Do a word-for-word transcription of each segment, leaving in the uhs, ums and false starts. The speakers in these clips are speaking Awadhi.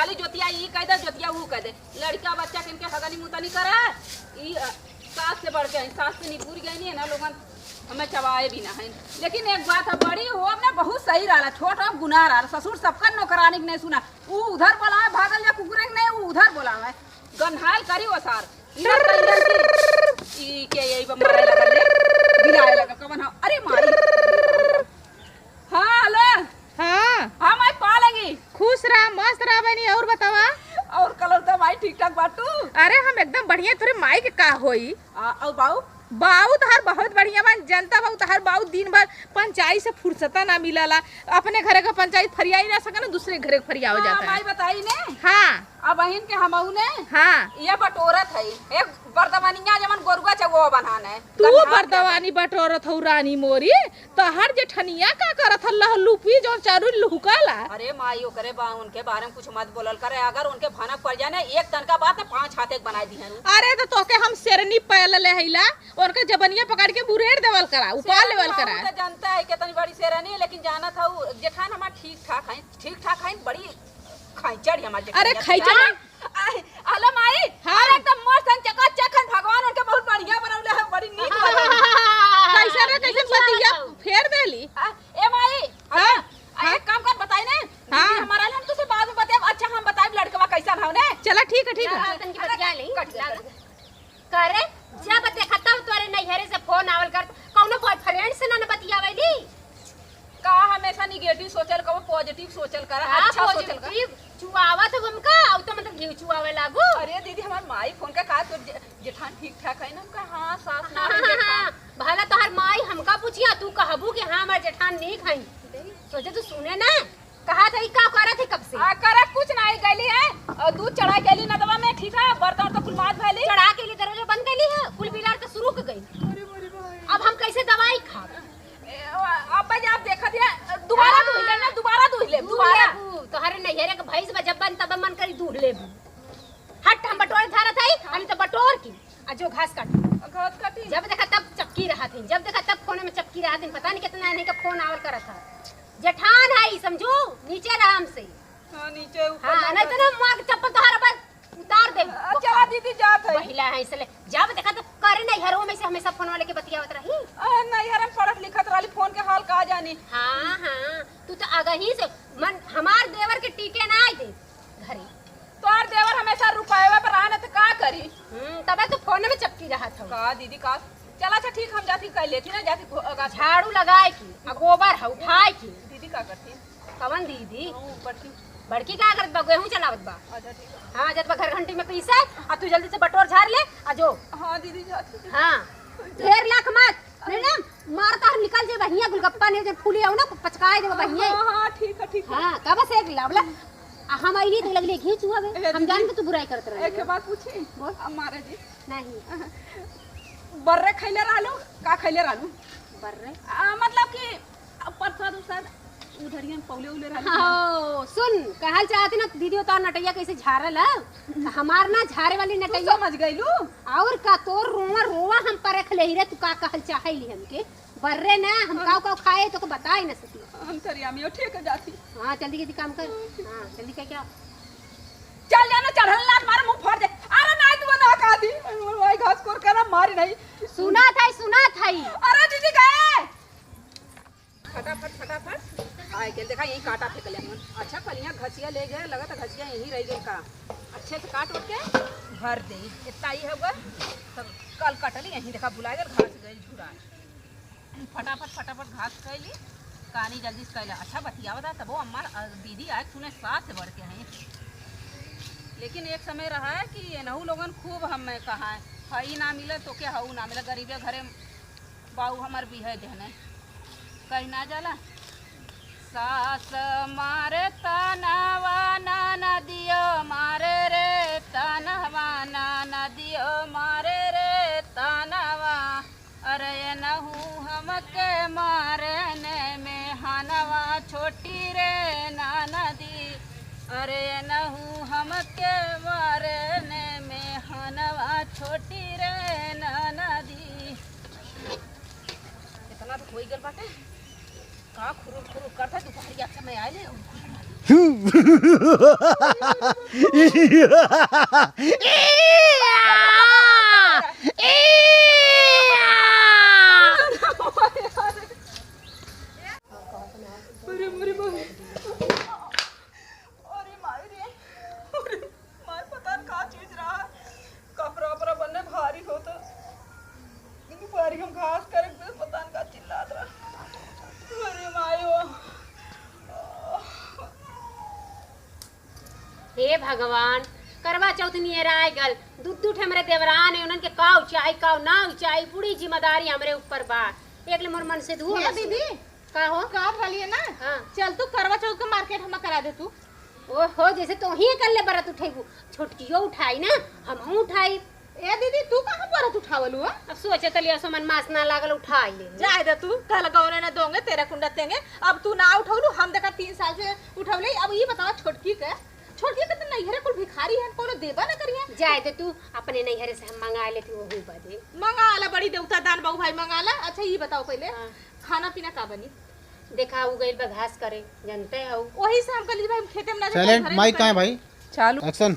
खाली जोतिया ई कह दे, जोतिया ऊ कह दे। लड़का बच्चा के इनके हगनी मुतनी करे, ई, अ, सास से बढ़ के हैं, सास से निपुर गए नहीं है ना लोगन, हमें चबाए भी ना है। लेकिन एक बात है, बड़ी हो अब ना बहुत सही रहा, छोट हो गुनाह रहा, ससुर सबका नौकरानी के नहीं सुना, ऊ उधर बोलावे, भागल जा कुकुरे के नहीं, ऊ उधर बोलावे, गंधाइल करी वो सार। इधर कहीं गलती, ई के यही बम मारे लगल रे, बिलाए लगल, कवन हो? अरे माई। हाँ, हेलो। हाँ। हाँ, माई, पा लगी। खुश रहा, मस्त रहा बहनी, और बतावा? और कलौता माई ठीक ठाक बाटू? अरे, हम एकदम बढ़िया, तोरे माई के का होई? आ, और बाऊ? बाऊ तोहार बहुत बढ़िया बा, जनता बाऊ तोहार बाऊ दिन भर पंचायत से फुर्सता ना मिलला, अपने घरे का पंचायत फरियाई ना सके ना, दूसरे घरे के फरियाव हाँ, जाता है। माई बताई ने? हाँ। अब बहिन के हमहू ने हाँ। ये बटोरत है, एक बर्दवनिया जवन गोरुआ चौवा बनाने। तू गन्हार के बर्दवानी बटोरत हऊ रानी मोरी, तोहर जेठनिया का करत ह लहलुपी जौन चारू लुहुकाला? अरे माई, ओकरे बा, उनके बारे में कुछ मत बोलल करे, अगर उनके भनक पड़ जाए ना एक तन का बात ना पाँच हाथ एक बनाई दिहन। अरे तो तोके हम शेरनी पायल ले हैला, उनके जबनिया पकड़ के बुरेड़ देवल करा, उपाल शेरनी लेवल करा। हम तो जानता है कितनी बड़ी शेरनी है, लेकिन जानत हऊ जेठान हमार ठीक ठाक है, ठीक ठाक है, बड़ी खैचड़ है हमार अरे जेठानिया। खैचड़? हाँ? आय, आलो माई, हाँ। अरे एकदम मस्त हन, चकाचक हन, भगवान उनके बहुत बढ़िया बनौले है, बड़ी नीक बनौले। कैसे रे, कैसे नीक बतिया लागल। फेर देली? आ, ए माई, हाँ, आ, हाँ। एक काम कर, बताई ने, हाँ। दीदी हमारा ले, हम तुझसे बाद में बताएब। अच्छा, हम बताएब लड़कवा कैसन हव ने। चला, ठीक है, ठीक है। हाँ, तनकी अरे, बतिया ली। कट गया, कट गया। करे, जब देखा तब तोरे नैहरे से फोन आवल कर, कौनो बॉयफ्रेंड से ना, ना बतियावेली? का हमेशा निगेटिव सोचल, कबो पॉजिटिव सोचल कर, का अच्छा सोचल कर। पॉजिटिव? चुआवत हो हमका, अउ तो मतलब घी चुआवे लागू। अरे दीदी, हमार माई फोन का, का तोर जे-, जेठान ठीक ठाक है ना? हमका, हाँ, सास हाँ, माई, हाँ, जेठान। हाँ। भला तोहर माई हमका पूछिया, तू कहबू कि हाँ, हमार जेठान नीक है। सोचे तू सुने ना, कहा था, ई का करत है कब से? आ, करत कुछ नहीं, गली है और दूध चढ़ा के ली नदवा में, ठीक है, बर्तन तो कुल माज भैली। चढ़ा के ली, दरवाजा बंद कर ली है, कुल बिलार तो शुरू कर गई। अरे, अरे भाई। अब हम कैसे दवाई खाब? ए, अब भाई, आप देखत है, दोबारा हाँ। दूध ले ना, दोबारा दूध ले, दूध दोबारा। लेबू, तोहरे नैहरे के भैंस बा, जब बन तब मन करी दूध लेबू। हट, हम बटोर धारत है, हम तो बटोर की, आ जो घास काटी। घास काटी? जब देखा तब चपकी रहत है, जब देखा तब फोन में चपकी रहत है, पता नहीं कितना नहीं का फोन आवल करत है। जेठान है, समझू, नीचे रहा हमसे। हाँ, नीचे ऊपर हाँ, ना नहीं तो कर। ना मार के चप्पल तोहार बस उतार दे। आ, चला दीदी, जात है। महिला है इसलिए जब देखा तो करे नैहरों में से हमेशा फोन वाले के बतियावत रही। आ, नैहर में पढ़त लिखत रहली, फोन के हाल का जानी। हाँ, हाँ, तू तो अगही से मन हमार देवर के टीके ना आई दे घरे। तोर देवर हमेशा रुपयवा पर आने तो का करी? हम्म, तबे तो फोन में चपकी रहत हो। का दीदी का? चला अच्छा ठीक, हम जाती कर लेती ना, जाती घो-, अगा-, झाड़ू लगाए की, आ गोबर है उठाए की। दीदी का करती? कवन दीदी? हाँ, बड़की। बड़की का करत बा? गेहूं चलावत बा। अच्छा, ठीक है। हाँ, जत बा घर घंटी में पीसे, आ तू जल्दी से बटोर झाड़ ले, आ जो। हाँ, दीदी, जाती। हाँ, ढेर लाख मत, नहीं ना, मार तार निकल जे बहिया गुलगप्पा ने जे फूली आओ ना, पचकाए देबो बहिया। हाँ, हाँ, ठीक है, ठीक है। हाँ, का बस एक लावला, आ हम आइली तो लगले घी चुआ बे, ए, हम दीदी, जान के तू बुराई करत रहे। एक बात पूछी? बोल। अब मारे जी। नहीं। बर्रे खैले रहलू, का खैले रहलू? बर्रे? आ, मतलब कि अब प्रसाद उसाद उधरिया में पौले उले रहलू ना? हाँ, सुन, कहल चाहती ना दीदी, उतार नटैया कैसे झारल है? तो हमार ना झारे वाली तू नटैया। समझ गईलू? और का, तोर रोवा रोवा हम परख ले ही रे, तू का कहल चाहे ली हमके? बर्रे ना, हम हाँ। काव काव खाए तो को बताए ना सकी। हम तरिया में ठीक जाती। हाँ, जल्दी जल्दी काम कर। हाँ, जल्दी क्या क्या? चल जाना, चढ़ल लात मारे मुंह फाड़ दे। अरे नहीं तू ना का दी। भाई घास कोर करा मारी नहीं। सुना था, सुना था। अरे दीदी गए। फटाफट, फटाफट। आए के देखा यही काटा फेंक ले हमन। अच्छा कलिया घसिया ले गए, लगा था घसिया यहीं रह गई का। अच्छे से काट उठ के भर दे। इतना ही होगा। तब कल कटली यहीं देखा भुला गए, घास गए झुरा। फटाफट, फटाफट घास कैली, कानी जल्दी से कैला। अच्छा बतियावत है तबो अम्मा, अ, दीदी आए सुने सास से बढ़ के हैं। लेकिन एक समय रहा है कि एनहू लोगन खूब हम कहा है, हई ना मिले तो के हऊ ना मिले, गरीबे घरे बाऊ हमर बिहे देहने। कहीं ना जाला। सास मारे तनवा ननदियो मारे रे तनवा, ननदियो मारे रे तनवा। अरे एनहू हमके मारने में हनवा छोटी रे ननदी। अरे एनहू हमके मारने में हनवा छोटी रे ननदी। इतना तो होई गल बाटे। का खुरुर खुरुर करता, दुपहरिया के समय आइले। तू। अरे, अरे, अरे, अरे माई रे, अरे माई, पता न का चीज रहा, कपड़ा उपड़ा बन्ने भारी होत, दुपहरी हम घास करे के पता न का चिल्लात रहा। अरे माई ओ। हे भगवान, करवा चौथ नियर आए गल, दू दू ठे हमरे देवरान है, उन्हन के काऊ चाही, काऊ नाऊ चाही, पूरी जिम्मेदारी हमरे ऊपर बा। एक ले मोर मन से धू हे ना दीदी, का हो? का भलिए ना? हाँ। चल तू करवा चौथ के मार्केट हम करा दे तू। ओहो, जैसे तोही अकेले बरत उठेबू, छोटकियो उठाई ना, हमहू उठाई। ए दीदी, तू कहाँ बरत उठावलू हो? अब सोचे तलिया सो मन मास ना लागल, उठाई ले। जाए दे तू, कल गौने न दोंगे, तेरा कुंडा तेंगे। अब तू ना उठौलू, हम देखा तीन साल से उठौले। अब ई बतावा छोटकी के, छोटकी के तो नैहरे कुल भिखारी है, कोनो देबा ना करिए। जाए दे तू, अपने नैहरे से हम मंगा लेती वही बदे। मंगा ला, बड़ी देवता दान बाबू भाई, मंगा ला। अच्छा ई बताओ पहले, हाँ। खाना पीना का बनी? देखा, उ गइल बा घास करे, जानते हो। वही से हम कहली भाई, हम खेते में ना जाते, साइलेंट घरे माइक में कहाँ है भाई? चालू। एक्शन।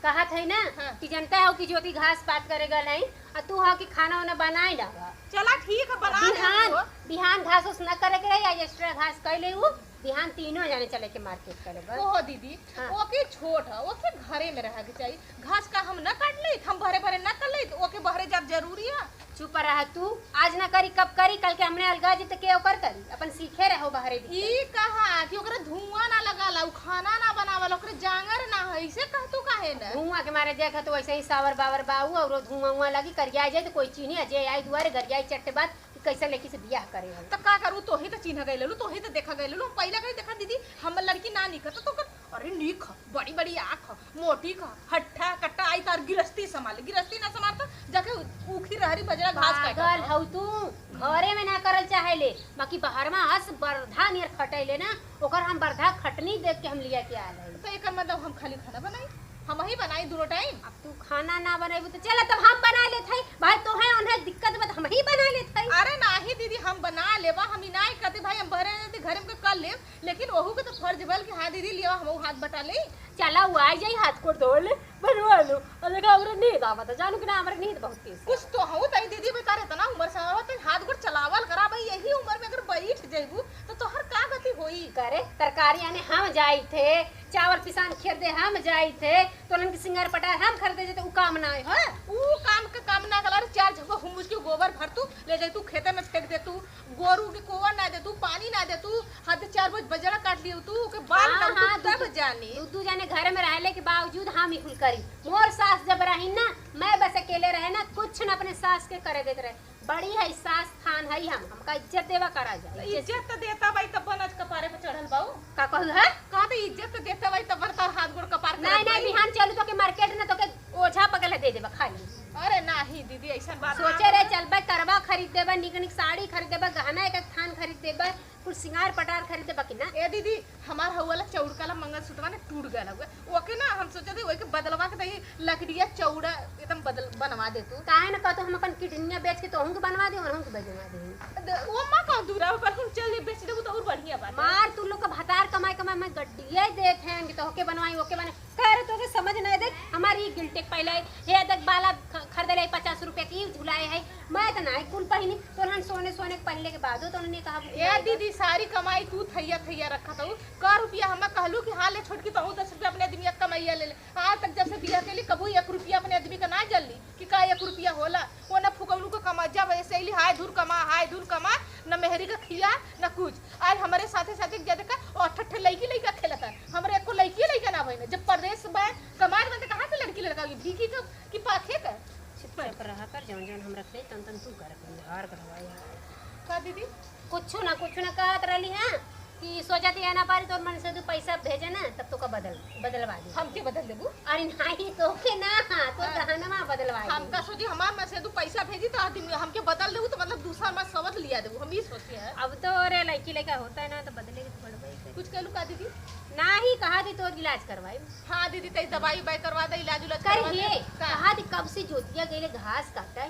कहत है ना हाँ। कि जानते हो कि ज्योति घास पात करे गल है, और तू हो कि खाना वाना बनाए लावा। चला ठीक है, बना ले बिहान, तू। बिहान घास उस न करे के रही, आज एक्स्ट्रा घास कर ले उ, बिहान तीनों जने चले के मार्केट करे बस। ओहो दीदी, हाँ। ओके छोट है, ओके घरे में रहे के चाहिए। घास का हम न काट लेत, हम भरे भरे न कर लेत, ओके बहरे जाब जरूरी है। चुप रह तू, आज ना करी, कब करी, कल के हमने अलगा जी त के ओकर करी, अपन सीखे रहो बहरे भीतर। ई कहा कि ओकरे धुआं ना लगाला, उ खाना ना बनावला, ओकरे जांगर ना है, इसे कह तू काहे ना? धुआं के मारे देख तो वैसे ही सावर बावर बाऊ और धुआं उआं लगी, करिया जाए तो कोई चीनी अजय आई दुआरे गरियाई चट्टे बात कि कैसे लड़की से बियाह करे हम। त का करू, तोही त चिन्ह गए लेलू, तोही त देखा गए लेलू, हम पहले कहीं देखा दीदी, हम लड़की ना निकल तो, तो कर, अरे नीक ह, बड़ी बड़ी आँख ह, मोटी क, हट्ठा कट्टा आई तार गिरस्ती संभाल, गिरस्ती ना संभाल त जाके ऊखी रहरी बजरा घास काटा पागल ह। हऊ तू, घरे में ना करल चाहे ले, बाकी बाहर में अस बरधा नियर खटैले ना, ओकर हम बरधा खटनी देख के हम लिया के आल हई। तो एकर मतलब हम खाली खाना बनाई, हम ही बनाई दोनों टाइम। अब तू खाना ना बनाइबू तो चला तब हम बना लेत हई, भाई तोहे ओन्हे दिक्कत बा त हम ही बना लेत हई। अरे नाही दीदी, हम बना लेबा, हम ही नाही कहते भाई हम बहरे रहते घरे में कर लेब, लेकिन ओहू के तो फर्ज बल कि हाँ दीदी, लियो, हमहू हाथ बटा ले। चला, वो आई जाई, हाथ को धो ले, बनवा लो। और देखा, हमरा नींद आवत है, जानू कि ना, हमरा नींद बहुत तेज है। कुछ तो हो तई दीदी, बेचारे इतना उम्र से आवत है, हाथ गोड़ चलावल करा भाई, यही उम्र में अगर बैठ जइबू, तो तोहर का गति होई? करे, तरकारी आने हम जाई थे, चावल पिसान खरीदे हम जाई थे, तोलन के सिंगार पटार हम खरीदे जाते, उ काम ना आए, हाँ? उ काम के काम ना कला रे, चार झपा हुमुस के गोबर भर तू, ले जाई तू खेते में फेंक दे तू, गोरू के कोवर ना दे तू, पानी ना दे तू, हद चार बोझ बजरा काट लियो तू, ओके बाल हाँ, करू हाँ, तू तब दू, जानी। दू, दू जाने घर में रहले के बावजूद हम ही कुल करी। मोर सास जब रही ना, मैं बस अकेले रहे ना, कुछ न अपने सास के करे देत रहे। बड़ी है सास थान है हम, हमका इज्जत देवा करा जाए। इज्जत तो देता बाई तब बनज कपारे पे चढ़ल बाऊ। का कहू है? कहा तो इज्जत तो देता बाई तब बनता हाथ गोड़ कपार नहीं, नहीं, बिहान चलू तो के मार्केट ना तो के ओझा पगल दे देबा खाली। अरे नाही दीदी, ऐसा बात सोचे ना रे, चलबे करवा खरीद देबा, निक निक साड़ी खरीद देबा, गहना एक एक थान खरीद देबा, कुल सिंगार पटार खरीद देबा कि ना? ए दीदी, हमार हऊ वाला चौड़का ला मंगलसूत्रवा ने टूट गया हुआ, ओके ना हम सोचे थे ओके बदलवा के दही लकड़िया चौड़ा एकदम बदल बनवा दे तू। काहे ना कहतो हम अपन किडनिया बेच के तोहू के बनवा दे, ओनहू के बनवा दे। द-, वो माँ कौन दूरा पर हम चल बेच देबू तो और बढ़िया बात है। मार तू लोग का भतार कमाई कमाई में गड्डिया देत हैं कि तोहके बनवाई ओके बनवाई। कह रहे तोके समझ नहीं दे, हमारी गिल्टी के पहले हे देख बाला ख-, खरीदे ले पचास रुपया की झुलाए है, मैं तो ना कुल पहिनी, तोहन सोने सोने के पहले के बादो तो उन्होंने कहा ए दीदी, सारी कमाई तू थैया थैया रखा था, का रुपया हम कहलू कि हाँ ले छोटकी तोहू दस रुपया अपने आदमी के कमाइया ले ले। आज तक जब से बियाह के लिए कबू एक रुपया अपने आदमी का ना जल ली कि का एक रुपया होला। वो ना फुकौनू को कमा, जब ऐसे ही हाय धुर कमा, हाय धुर कमा, न मेहरी का खिया, न कुछ। आज हमारे साथे साथे क्या देखा, और अठे अठे लड़की लड़का खेलता है, हमारे एको लड़की लड़का ना बने। जब परदेश में कमाए बने तो कहाँ से लड़की लड़का होगी? भीखी का कि पाखे का? चुपचाप रहा कर, जौन जौन हम रख ले, तन तन तू कर, अपन धार कढ़वाई। का दीदी? कुछ ना, कुछ ना कहत रहली हैं कि सोचत ही है ना पारी, तोर मन से तू पैसा भेजे ना, तब तो का बदल, बदलवा दे। हमके बदल देबू? अरे नहीं, तोके ना, तो हाँ। गहनवा बदलवा दे। हमका सोची हमार मन से तू पैसा भेजी तो आदमी हमके बदल देबू, तो मतलब दूसरा हमार सवत लिया देबू, हम ये सोचे हैं। अब तो रे लड़की लड़का होता है ना, तो बदले के तो पड़बे ही करे। कुछ कहलू का दीदी? नाही, कहा थी तोर इलाज करवाई। हाँ दीदी, तई दवाई उवाई करवा दे, इलाज उलाज करवा दे। करिए, का? कहा थी कब से जोतिया गईले घास काटे।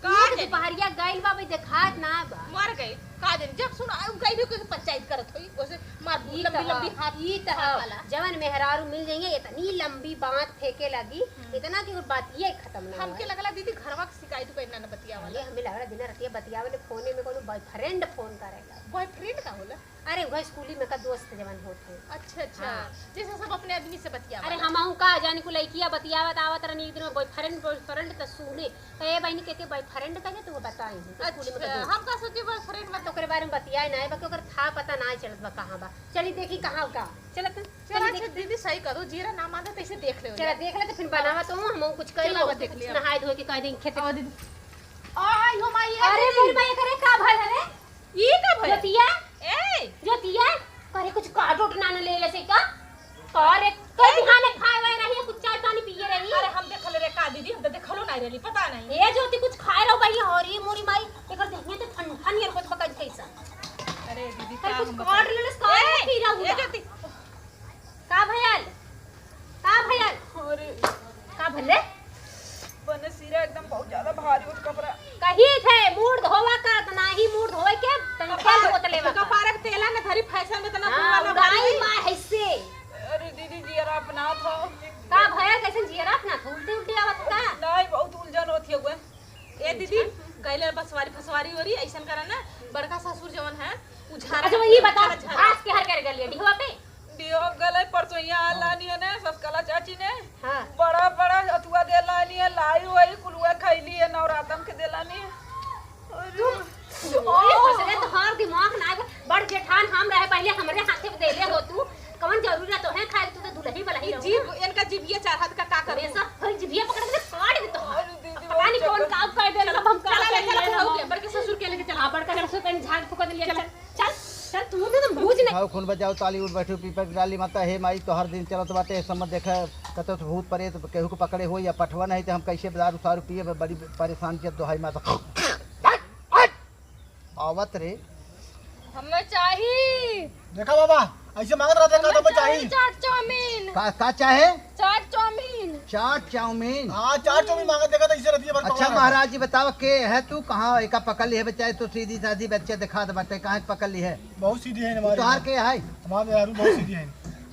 का एक जानी? दुपहरिया गइल बा, भाई देखात ना बा। मर गई। का जानी, जब सुन, आ, उनका इधर के पंचायत करत होई, ओसे मार ई लंबी, त लंबी ह, हाथ ई त ह, वाला। जवन मेहरारू मिल जाइए, इतनी लंबी बात फेंके लगी, हम्म। इतना कि वो बात ये खत्म ना हमके होए। लगला दीदी, घरवा के शिकायत को इतना न बतियावला। ये हमें लगला दिन रतिया बतियावले, फोने में कोनो boyfriend फोन करेला। Boyfriend का होला? अरे, वह स्कूली में का दोस्त जवन होत है। अच्छा, अच्छा। हाँ। जैसे सब अपने आदमी से बतियावला। अरे, हम आहूँ का जानी, को लइकिया बतियावत आवत रहनी, एक दिन में boyfriend, boyfriend त सुने। तो ये बहिनी कहती, boyfriend का है, तू बताई हूँ, तो स्कूल में अच्छा, कभी हम का सोचे boyfriend तो बा। ओकरे बारे में बतियाए ना, बाकी ओकर था पता ना चलत बा कहाँ बा। चली देखी कहाँ का। चलत, चला, चली अच्छा, देख। दीदी सही करो, जीरा ना मांगे तो इसे देख ले। चला देख ले, तो फिर बनावा तो हम कुछ करी, चला, वो देख लिया। नहाए धोए के कह देंगे खेते। आओ दीदी। आई हो माई, अरे दीदी। मेरी माई, करे का भल है रे? ई का भल? ज्योतिया? ए! ज्योतिया? करे कुछ काट उट ना, ना ले ले से का? का रे, कई बिहाने खाए वाए रही, कुछ चाय पानी पिए रही। अरे हम देखल रे का दीदी, हम तो देखलो नहीं रहली, पता नहीं। ए ज्योति, कुछ खाए रहो भाई, और ये मोरी माई, एकर देहिया तो ठंडा नियर होत बा कई कैसा। अरे दीदी, कई का कुछ हम काट बताई? ले ले, का ए, पी रहा ए हुआ? ज्योति। का भयल? का भयल? अरे। का भले? बने सिरा एकदम बहुत ज्यादा भारी होत कपड़ा। कही थे मूड़ धोवा का, त नाही मूड़ धोए के, तन कपार, तेल बोतले बा। कपार के तेला न धरी, फैशन में तना हाँ, कुल वाला उड़ाई भारी। माँ हैसे। अरे दीदी, जियरा अपना था। का भया, कैसन जियरा अपना था? उल्टी उल्टी आवत का? नहीं, बहुत उलझन होती है। ए दीदी, गइले बसवारी फसवारी ओरी, ऐसन करा ना, बड़का ससुर जवन है, उ झारा अच्छा, ये बता, झारा, झारा। घास के हर कर गलिया, डिहवा पे? डिहवा गले परसोइया आ लानी है ने, ससकला चाची ने। हाँ। बड़ा, बड़ा अथुआ दे लानी है, लाई हुई, कुलुआ खैली है, नवरातन के दे लानी है। अरे। तू, तू, ये फसले तो हर दिमाग ना आवे। बड़ जेठान हम रहे, पहले हमरे हाथे पे देले हो तू। कवन जरूरी है तोहे खाए, तू तो दुलही बलही ये रहो जीभ, ना। इनका जीभिया चार हाथ का, का करूँ? हमेशा हर जीभिया पकड़ के काट देता हूँ। अरे दीदी, पता नहीं कौन काम कर दे, सब हम चला, ले, चला, तू हो गया, बड़के ससुर के लेके चला। हाँ, बड़का ससुर कहीं झाड़ फूक दिया, चल, चल, चल, तू तो, तुम बूझ नहीं। खाओ खून बचाओ, ताली उठ बैठो, पीपर की डाली माता, हे माई, तोहर दिन चलत बाटे, ए समझ देखे, कतो से भूत प्रेत केहू को पकड़े हो या पठवा नहीं, तो हम कैसे दारू सारू पिए, बड़ी परेशान किया, दोहाई माता। आवत रे। हमें चाही। देखा बाबा, ऐसे मांगत रहते हैं, का हमें तुम्हें चाही चाही? चाट चाउमीन। का, का चाहे? चाट चाउमीन। चाट चाउमीन? हाँ, चाट चाउमीन मांगत देखा था, इसे रतिया भर अच्छा पकड़ा रहता। महाराज जी बताओ, के है तू, कहाँ एका पकड़ लिहे बच्चा, तो सीधी साधी बच्चे दिखात बाटे, कहाँ पकड़ लिहे? बहुत सीधी है हमारे तोहार यहाँ। के है? हमारे मेहरारू बहुत सीधी है।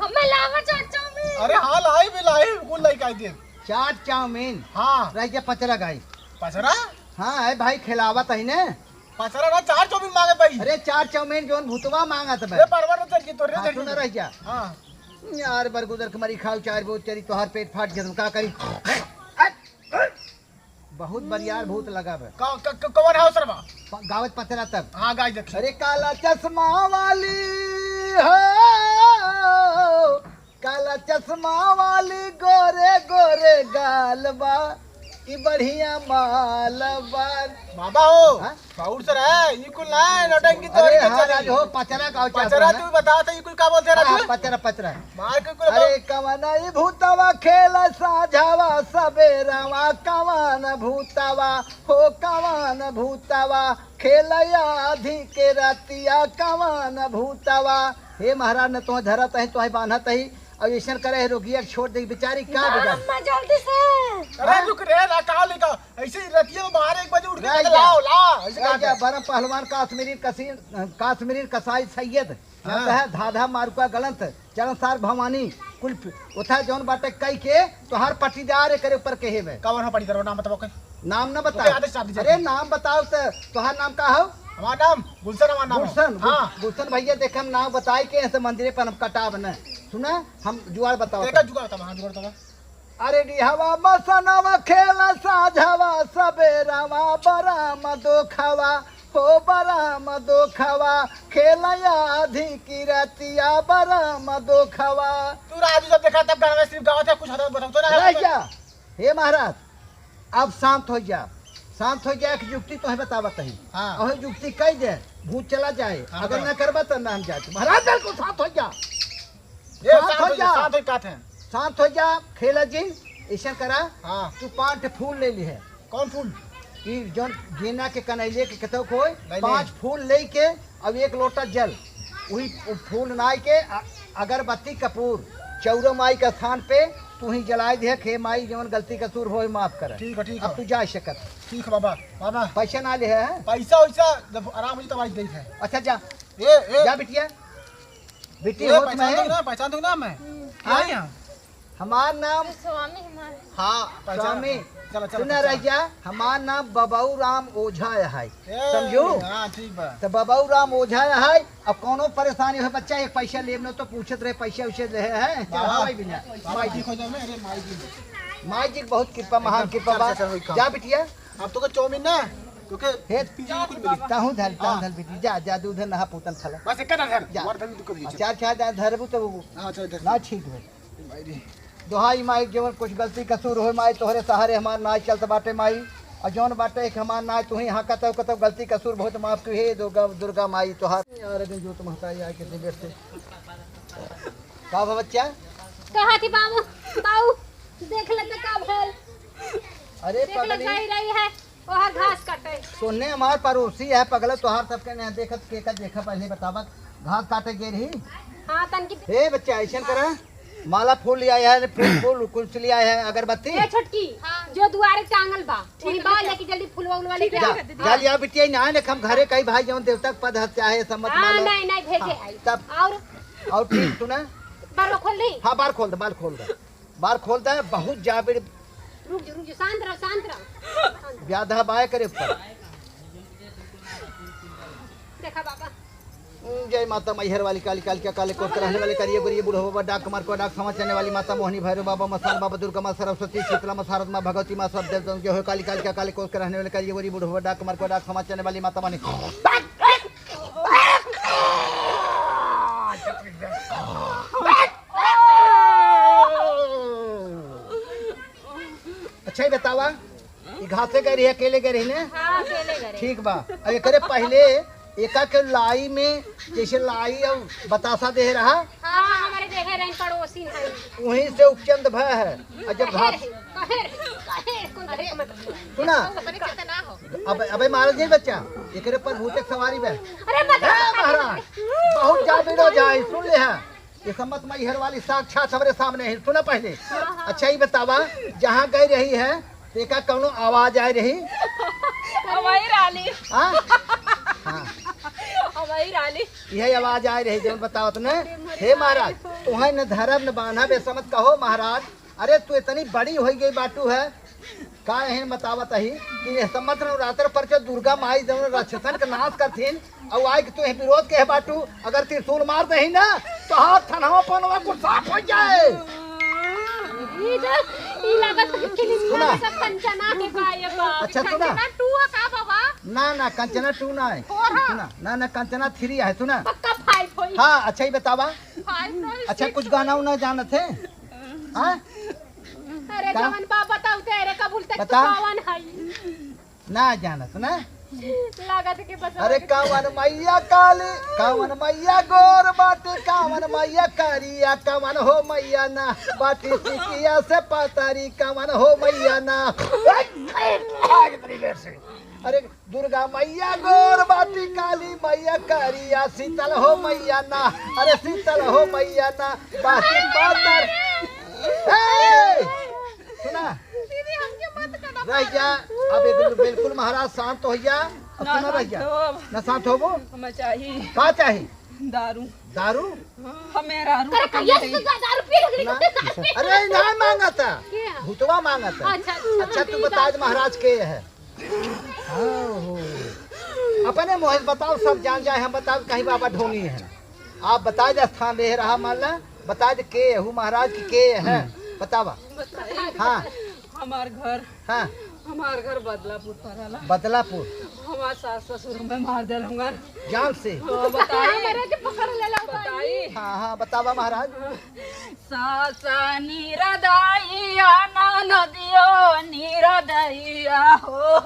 हमें लावा चाट चाउमीन। अरे हाँ, लाई भी लाई, कुल लाई काई दे। चाट चाउमीन? हाँ। रह जा पचरा गाई। पचरा? हाँ, है भाई, खिलावत ही ने। पचरा ना, चाट चाउमीन मांगे भाई। अरे, चाट चाउमीन जौन भूतवा मांगत बे। ए, परवर न चल के तोरे हाँ, चल सुन के। रह जा। हाँ। यार, बरगुदर के मरी खाऊ चार बोत चरी, तोहार पेट फाट गया, का करी? बहुत बरियार भूत लगा बे। का, क-, क-, कौन है सरवा? प-, गावत पचरा तब। हाँ, गाय देखी। अरे, काला चश्मा वाली हो, काला चश्मा वाली गोरे गोरे गाल बा, ई बढ़िया माल बा। बाबा हो, हाँ? बाउर से रहे, ई कुल ना, नौटंकी तो अरे इनके हाँ, चली। राज हो, पचरा गाओ चाहत पचरा है ना? तू बता तो ई कुल का बोलते हाँ, रहे हाँ, तू? पचरा, पचरा। मार के कुल अरे बोल। कवना ई भूतवा खेल साझावा सबेरवा, कवन भूतवा हो, कवन भूतवा खेल आधी के रतिया, कवन भूतवा। हे महाराज, न तोहे धरत ही, तोहे बांधत ही, अब ऐसन करे है, रोगिया के छोड़ दे, बेचारी का बिगड़। अम्मा, जल्दी से। अरे हाँ? रुक रे, ला, का लेका? ऐसे ही रतिया में बारह एक बजे उठ के रह बदला जा। हो, ला, ऐसे रह कहा जा, था। बरम पहलवान काश्मीरी कसीन, काश्मीरी कसाई सैयद, हाँ। जानता है, धाधा मारुका गलंत, चरणसार भवानी, कुल प-, उठा जौन बाटे कई के, तोहार पटीदार एकरे ऊपर कहे में। कौन है पटीदार? नाम बताओ के। नाम न बताओ। ओके, आदेश आप दीजिए। अरे नाम बताओ त, तोहार नाम का हो? हमार नाम गुलशन, हमार नाम है। गुलशन, गुल-, हाँ। गुलशन भैया, देख, हम नाम बताए के ऐसे मंदिरे पर हम कटाब न। सुना, हम जुगाड़ बताओ एका त। जुगाड़ बताओ, हाँ, जुगाड़ बताओ। अरे डिहवा मसनवा खेल साझवा सबेरवा बराम दोखवा, हो बराम दोखवा, खेल आधी की रतिया बराम दोखवा। तू राजू जब देखा तब गाना सिर्फ गावत है, कुछ हद बताओ तो ना। रह जा। हे महाराज, अब शांत हो जा, शांत हो जा, एक युक्ति तोहे बतावत ही। हाँ। और युक्ति कह दे, भूत चला जाए, हाँ, अगर हाँ। ना करबा तो ना हम जाए। महाराज बिल्कुल शांत हो जा। ए, शांत शांत हो हो जा, जा। शांत हो, कहते हैं। शांत हो जा, खेला जिन, ऐसा करा, हाँ। तू पाँच ठे फूल ले ली है। कौन फूल? ई जौन गेना के कनैले के कतौ कोई, नहीं, पाँच नहीं। फूल ले के, अब एक लोटा जल, वही फूल नाई के, अ-, अगरबत्ती कपूर, चौरा माई का स्थान पे तू ही जलाए दे, हे माई, जवन गलती कसूर होए, माफ कर। ठीक है, ठीक अब है। तू जा सकत। ठीक है बाबा। बाबा। पैसा ना ले है? पैसा वैसा जब आराम हो जाए तब आज देख है। अच्छा, जा। ए, ए। जा बिटिया। बिटी ए, होत पहचान में। दो ना, पहचान दो ना मैं। हाँ। क्या है यहाँ? हमार नाम स्वामी हमार। हाँ, पहचान स्वामी। चला, चला, सुना पहचान। रह जा, हमार नाम बबऊ राम ओझा है। ए, समझू? हाँ, ठीक बा। तो बबऊ राम ओझा है। अब कौनो परेशानी हो बच्चा, एक पैसा लेब न तो पूछत रहे, पैसा उसे ले है, बाबा, चढ़ावे बिना। बाबा माई जी। ठीक हो जाओ ना, अरे माई जी। माई जी बहुत कृपा, महान एकदम कृपा चल, बा। चल, चल, वही काम। जा बिटिया। अब तो के चाउमीन ना, तो के हे, पीछे कुछ मिली। ताहू धल, ताहू हाँ। धल बिटी, जा, जा, दूध नहा पूतन खला। बस एक का धर, जा। और धर, तू कर दीजिए। चार, चार, चार धरबू तो वो हाँ, चल, धर। ना ठीक है। भाई रे। दोहाई माई, जवन कुछ गलती कसूर होए माई, तोहरे सहारे हमार नाई चलत बाटे माई। और जवन बाटे एक हमार नाई, तू ही हाँ कतौ कतौ गलती कसूर बहुत माफ की हे दुर्गा, दुर्गा माई तोहार। यार, अरे जो तुम हटाई आए कितनी देर से। का बा बच्चा? कहा थी बाबू, बाऊ, देख ले तो का भल। अरे देख ले पगली। गई रही है, ओहर घास काटे। सोने हमार पड़ोसी है पगला, तोहार सबके नहीं देखत, के का देखा पहले बतावा, घास काटे गए रही। हाँ, तन की हे बच्चा, ऐसन करा, माला फूल ले आया है, फूल, फूल कुछ ले आया है, अगरबत्ती। ए छोटकी, हाँ। जो दुआरे टांगल बा, ठीक वही है, बा, लेके लेके जल्दी फूलवा उलवा लेके जा, आओ। जा लिया बिटिया, ना ने हम घरे कई भाई जवन देवता के पद हत्या है, सम्मत हाँ, मालो। नहीं, नहीं, भेजे हाँ, आई। तब और? और ठीक सुना? बार खोल दी? हाँ, बार खोल दे, बार खोल दे। बार खोल दे, बहुत जाबिर। रुक जा, रुक जा, शांत रहो, शांत रहो। व्याधा बाय करे ऊपर। देखा बाबा। जय माता मैहर वाली काली, काल क्या काले कोट रहने वाले करिए गुरिए बूढ़ो बाबा, डाक कुमार को डाक समझ चलने वाली माता मोहनी भैरव बाबा, मसाल बाबा दुर्गा माँ सरस्वती, शीतला माँ, शारद माँ, भगवती माँ, सब देवता जो है काली, काल क्या काले कोट रहने वाले करिए गुरिए बूढ़ो बाबा, डाक कुमार को डाक समझ चलने वाली माता मोहनी। अच्छा ही बतावा, ई घासे गए रही, अकेले गए रही ने? हाँ, अकेले गए रही। ठीक बा। अब एकरे पहले एका के लाई में, जैसे लाई और बतासा दे रहा, हाँ, हमारे देखे रहे पड़ोसी हैं। वहीं से उपचंद भय है। और जब घास कहे, कहे, कहे, कोई कहे मत। सुना, अपने चलते ना हो। अब, अबे महाराज जी बच्चा, एकरे पर भूत एक सवारी बे। अरे मत ए महाराज, बहुत जाबिर हो जाए, सुन ले है। ये सम्मत मैहर वाली साक्षात हमरे सामने है। सुना पहले। हाँ, हाँ। अच्छा, ये बतावा, जहाँ गई रही है, तो एका कौनो आवाज आए रही? हमारी रानी। हाँ? हाँ। हमारी रानी। यही आवाज आए रही, जौन बतावत ने। हे महाराज, तुहें न धरब न बांधब, ऐसा मत कहो महाराज। अरे, तू इतनी बड़ी हो गई बाटू है, का एहन बतावत ही कि यह सम्मत नवरात्र पर जो दुर्गा माई जौन राक्षसन के नाश करथिन, और आए कि तू यह विरोध के बाटू, अगर त्रिशूल मार दही ना, तो हाथ थनवा पनवा कुछ साफ हो जाए। ई जो, ई लागत है कि सुना। सब कंचना के बा, ये बा। अच्छा, सुना। कंचना टू है का बाबा? ना, ना, कंचना टू ना है। हो, हाँ। सुना, ना, ना, कंचना थ्री है, सुना। पक्का फाइव होई। हाँ, अच्छा, ये बतावा। फाइव होई, अच्छा, सिक्स कुछ गाना होई। उना जानत है? हाँ? अरे का? जवन बा बताओ ते, अरे कबूल तक बता। तू कौन है? ना जानत ना। लागत के बस अरे कवन मैया काली, कवन मैया गोर बाटे, कवन मैया करिया, कवन हो मैया ना बाटी सिकिया से पातारी, कवन हो मैया ना। अरे दुर्गा मैया गोर बाटी, काली मैया करिया, शीतल हो मैया ना, अरे शीतल हो मैया ना बाटी पातर। ए! सुना। दीदी, हमके मत करना रह जा। अब एक बिल्कुल महाराज शांत हो जा। अब ना सुना रह शांत जा। हो। ना शांत होबो? हमें चाहिए। का चाही? दारू। दारू? हाँ, हमें दारू अरे, पकड़ कहिया ले से गई। दारू पी लगली, ना। दारू पी। अरे, ना मांगता। के है? भूतवा मांगता। अच्छा, अच्छा, अच्छा, तू ठीक बता है। दे महाराज के है। हाँ, हो। अपने मुँह से बताओ, सब जान जाए, हम बताओ कहीं बाबा ढोंगी है। आप बता दे स्थान रहे रहा मान ला, बता दे के हूँ महाराज की के है, बतावा। बताई। हाँ। हमार घर, हाँ। हमार घर बदलापुर पड़ला। बदलापुर। हमार सास ससुर हमें मार देल हमार। जान से? हाँ, बताई। हमारे के पकड़ लेला भाई। बताई। हाँ, हाँ, बतावा महाराज। सास निरदइया, ननदियो निरदइया हो,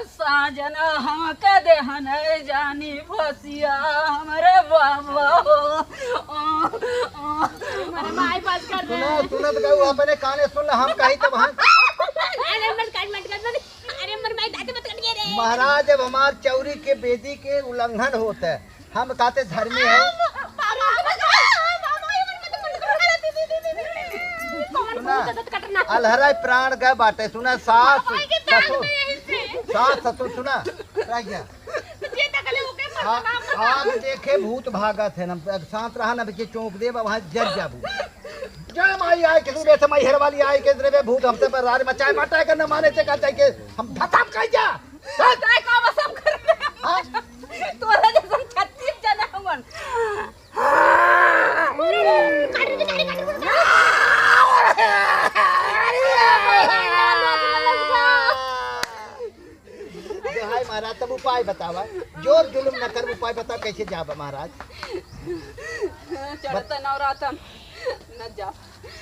साजन हमके देहन जानी फसिया हमरे बाबा हो। हमारे माई बात कर रहे सुना, हैं। सुनत गऊ अपने काने सुन ले, हम कही तब हम। अरे मत कर, मत कर, मत। अरे मर माई दाते मत कर रे। महाराज, अब हमार चौरी के बेदी के उल्लंघन होत है, हम कहते धर्मी है। कटना। अलहराई प्राण गए बाटे, सुना, सास, भाई के दाल ससुर, में यही से। सास, ससुर, सुना, रह गया। तो जे तकले ओके हाँ, मरना। आग देखे भूत भागत है, हम शांत रहा ना, बच्चे चौंक दे, वहाँ जर जाबू। जय माई आए, किसी बे से माई हर वाली आए, के रे बे भूत हमसे पर राज मचाए, मटाए कर न माने, ते का जाए के हम भताम कह जा। काय का बसम कर। हाँ? तोरा जैसन छत्तीस जना हमन। जो हाय महाराज, तब उपाय बतावा, जोर जुलुम न कर, उपाय बतावा, कैसे जाबा महाराज? चढ़त नवरातन न जा।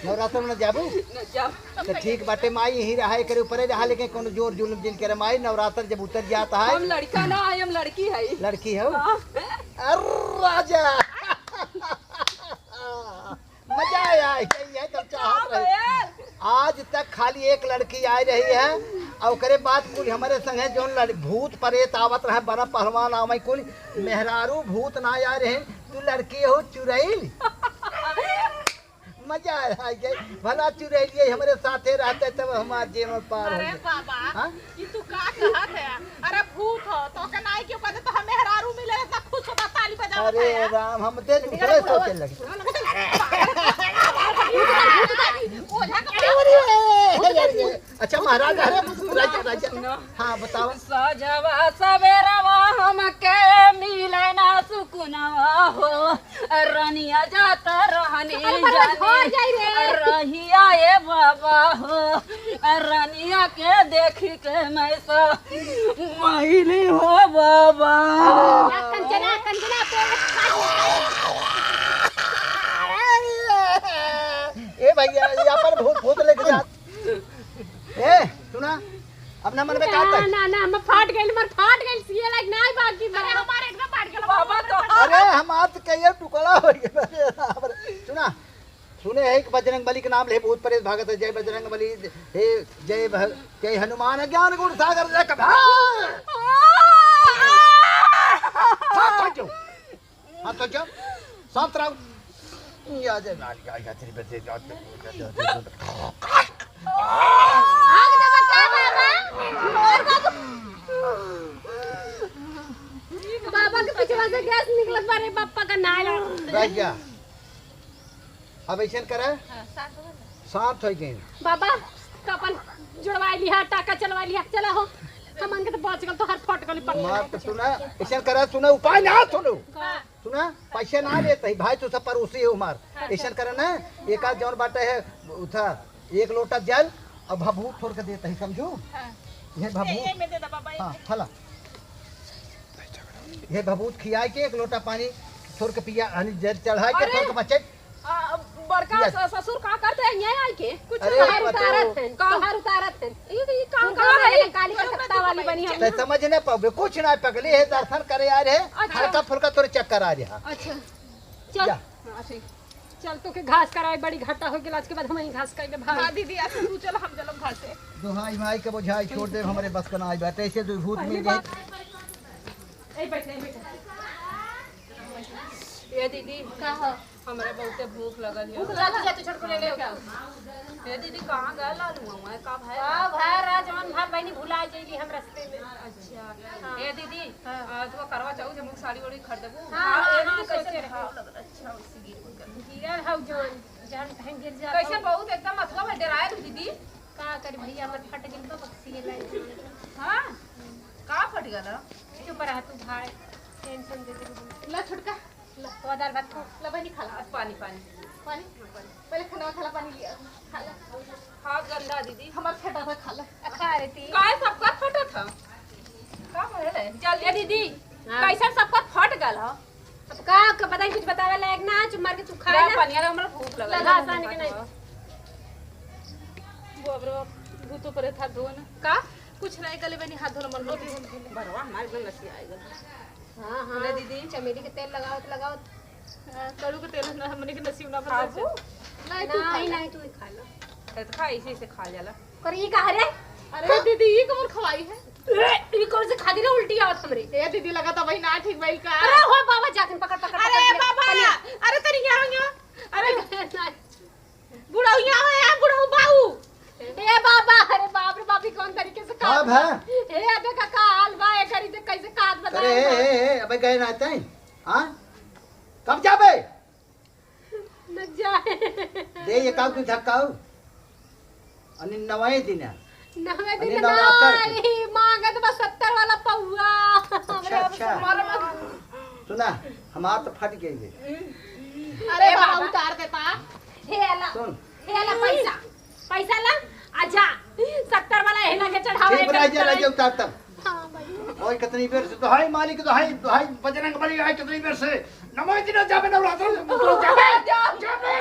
नवरात्र में न जाबू? न जा। तो ठीक बाटे माई, यहीं रहा, एकरे ऊपरे रहा, लेकिन कोनो जोर जुलुम जिन करे माई, नवरात्र जब उतर जाता है। हम लड़का ना है, हम लड़की है। लड़की हो? हाँ। अरे राजा। मजा आया, यही है तब चाहत का रहे। भयल? आज तक खाली एक लड़की आए रही है, और ओकरे बाद कुल हमरे संगे जौन लड़-, भूत प्रेत आवत रहे, बड़ा पहलवान आवे कुल, मेहरारू भूत ना आए रहे, तू लड़की हो चुरैल। मजा आ गई, भला चुरैलिए हमरे साथे रहते तब हमार जीवन पार हो अरे गए। बाबा, हाँ? ई तू का कहत है? अरे भूत हो, तो के नाई क्यों कहते तो हम मेहरारू मिले इतना खुश होता ताली बजावत अरे है। राम, हम ते दूसरे सोचे लगे। ओझा का अरे, अरे, अरे, अरे, अच्छा महाराज, अरे राजा, राजा। सुनो। हाँ, बताओ। सजवा सवेरवा हमके मिले ना सुकुनवा हो, रनिया जात रहनी अरे, बरवा, जानी। घर जाई रे। रहिया ए बाबा हो, रनिया के देखी के मैं सा माइली हो बाबा। ना, कंचना, कंचना, पे ए भैया, ये अपन भूत, भूत लेके जा। ए, सुना, अब ना मन में का ना, तक? ना, ना, हम फाट गइल, मर फाट गइल, सीए लायक ना आई बाकी अरे, बा। हमारे एकदम फाट गइल, बाबा तो अरे, हम आज कहिए टुकड़ा हो गए। अरे, बाप रे। सुना, सुने है कि बजरंग बली के नाम ले भूत प्रेत भागत है, जय बजरंग बली, हे जय भ-, जय हनुमान ज्ञान गुण सागर जय कबीर। हाँ, तो जो। हाँ, तो जब शांत रहो। या जे नाल, या, या, तेरी बदे, या, या, या, या, या। आग दे बता बाबा। बाबा के पीछे से गैस निकलत बा रे, बापा का नाल। रह गया। अब ऐसे करे। हाँ, शांत हो जा। शांत हो गए। बाबा, कपन जुड़वा लिया, टाका चलवा लिया, चला हो। हमन के तो बच गल, तो हर फट गली पकड़ मार तो सुना, ऐसे करे, सुना, उपाय ना सुनो। का? सुना, पैसे ना लेत ही, भाई तू सब पड़ोसी हो हमार। हाँ। ऐसन करे ना, एक आध जौन बाटे है, उठा, एक लोटा जल और भभूत थोड़ के देत ही, समझू? हाँ। ये भभूत। ये, ये में दे दे बाबा, ये हाँ, में। हला। ये भभूत खियाए के एक लोटा पानी थोड़ के पिया, यानी जल चढ़ाए के अरे! थोड़ के बचे। आ, बड़का पिया। स-, ससुर का करते हैं, यहाँ आए के? कुछ अरे, नहीं। बाहर बताओ। उतारत हैं, का? बाहर उतारत हैं। ये, ये काम उनका का वाले है? काली का सत्ता वाली बनी हम। ते समझ ना पावे, कुछ ना पगली है, दर्शन करे आ रहे, अच्छा। हल्का फुल्का तोरे चक्कर आ रहा। अच्छा, चल। जा। हाँ, ठीक। चल, तो के घास कराए, बड़ी घाटा हो गया, आज के बाद हम ही घास खाएंगे भाई। हाँ, दीदी, आज तू चल, हम चलब घासे। दुहाई माई के बोझाई छोड़ दे, हमरे बस का ना आई बात, ऐसे दू भूत मिल गए। ए, बैठ, ए, बैठ। ए दीदी, का हो? हमरा बहुते भूख लगल है। भूख लगल है, तो छोटको ले ले आओ। ए दीदी, कहाँ गए लालू मामा? का भाई? का भाई, राजवन भाई बहनी भुला जाइली हम रास्ते में। अच्छा। हाँ। ए दीदी, हाँ। आ, तू करवा चौथ हम लोग साड़ी वाड़ी खरीदबू? हाँ, हाँ, हाँ, ए दीदी, हाँ, कैसे सोचे रहे। भाव लगल? अच्छा, उसी गिर गल। गिरल हौ जौन, जौन कहीं गिर जात कैसे हौ। बहुत एकदम अथवा में डेराए तू दीदी। का करी भैया, हमर फट गइल बा, बक्सिए लाए। हाँ? का फट गल? चुप रह तू भाई, tension दे दे। ला छोटका। ला, तो दाल भात खा। ला बनी खा ला। पानी, पानी। पानी? पहले खाना खा ला, पानी लिया। खा ला। हाथ गंदा दीदी। हमार फटा था, खा ला। खा रे ती। काहे सबका फटा था? का भइल है? जल्दी ए दीदी, हाँ। कैसन सबका फट गल ह? अब का, का पता नहीं, कुछ बतावे लायक ना, चुप मार के चुप खाए ला ना। पानी वाला हमरा भूख लगल लगा है। आसान के नहीं। बाप रे बाप, भूतो परे था धोन। का? कुछ नहीं, गले बनी हाथ धोना मन भूत। बरवा हमारे एकदम नसी आएगा। हाँ, हाँ। ले दीदी। चमेली के तेल लगावत, लगावत। हाँ, कड़ू के तेल ना, हमने के नसीब ना खाबू? बदल से। नहीं, तू खा नहीं, ले। नहीं, तू ही खा लो। ए, तो खा, इसी से खा जाला। पर ई का हरे? अरे दीदी, ई कौन खवाई है? ए, ई कौन से खादी रे, उल्टी आवत हमरे। ए दीदी, लगा था वही ना ठीक भाई का। अरे हो बाबा, जाके पकड़, पकड़, अरे पकड़, बाबा, पकड़। अरे तेरी क्या हो गया? अरे नहीं। बुढ़ऊ यहाँ है, बुढ़ऊ बाऊ। ए बाबा, अरे बाप रे बाप, ई कौन तरीके से का काट बा? हे अबे का, का हाल बा? ए करी दे, कैसे काट बता? अरे, ए, ए, ए, अबे गए ना आते हैं? हाँ? कब जाबे? न जाए। दे, ये काऊ की धक्काऊ? अनि नवाई दिन है। नवे अनि दिन नवरात्र ना, के। ई मांगत बा सत्तर वाला पौआ। अच्छा, हमरा अच्छा। मारे मत। सुना, हमार तो फट गई है। अरे ए बाबा, बाबा। उतार देता। हे अला, सुन। हे अला पैसा, पैसा ला, आ जा। सत्तर वाला हेला के चढ़ावा ठीक है, बना, जा, चढ़ाई। राजा उतार तब। हाँ, भाई। ओए, कितनी बेर से दोहाई मालिक, दोहाई, दोहाई बजरंग बली, दोहाई कितनी बेर से। नमो दिन जाबे नवरात्र, जाबे, जाबे।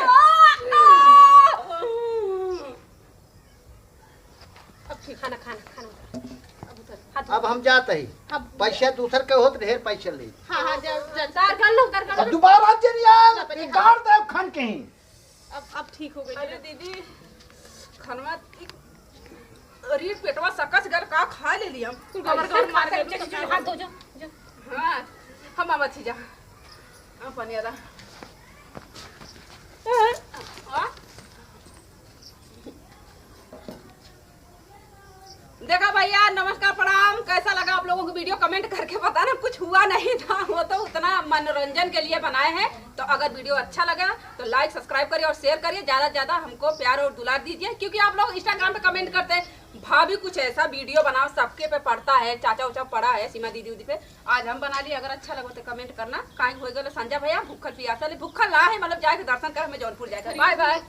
अब ठीक, खाना, खाना, खाना उतार। अब उतार। हाथ अब हम जात ही। अब पैसा दूसर के होत, ढेर पैसा ले। हाँ, हाँ, जा, जा। उतार कर लो, उतार कर अब लो। दोबारा जरिया, ना, पहले गाड़ दे खान के ही। अब, अब ठीक हो गई। अरे दीदी, खनवा, अरे पेटवा सकस गल, का खा ले लिया हम। तू गोबर गोबर मार के, चल, चल, हाथ धो, जो, जो। हाँ, हम आवत ही जा। हाँ, पनिया ला। हाँ? देखा भैया, नमस्कार, प्रणाम। कैसा लगा आप लोगों को वीडियो, कमेंट करके बताना। कुछ हुआ नहीं था, वो तो उतना मनोरंजन के लिए बनाए हैं। तो अगर वीडियो अच्छा लगा तो लाइक, सब्सक्राइब करिए और शेयर करिए ज़्यादा से ज़्यादा। हमको प्यार और दुलार दीजिए, क्योंकि आप लोग इंस्टाग्राम पे कमेंट करते हैं, "भाभी कुछ ऐसा वीडियो बनाओ, सबके पे पड़ता है, चाचा उचा पड़ा है सीमा दीदी उदी पे।" आज हम बना लिए, अगर अच्छा लगा तो कमेंट करना। काहे हो गए संजय भैया भूखल पियासल, भूखल ना है, मतलब जाए के दर्शन कर, हमें जौनपुर जाए के। Bye bye.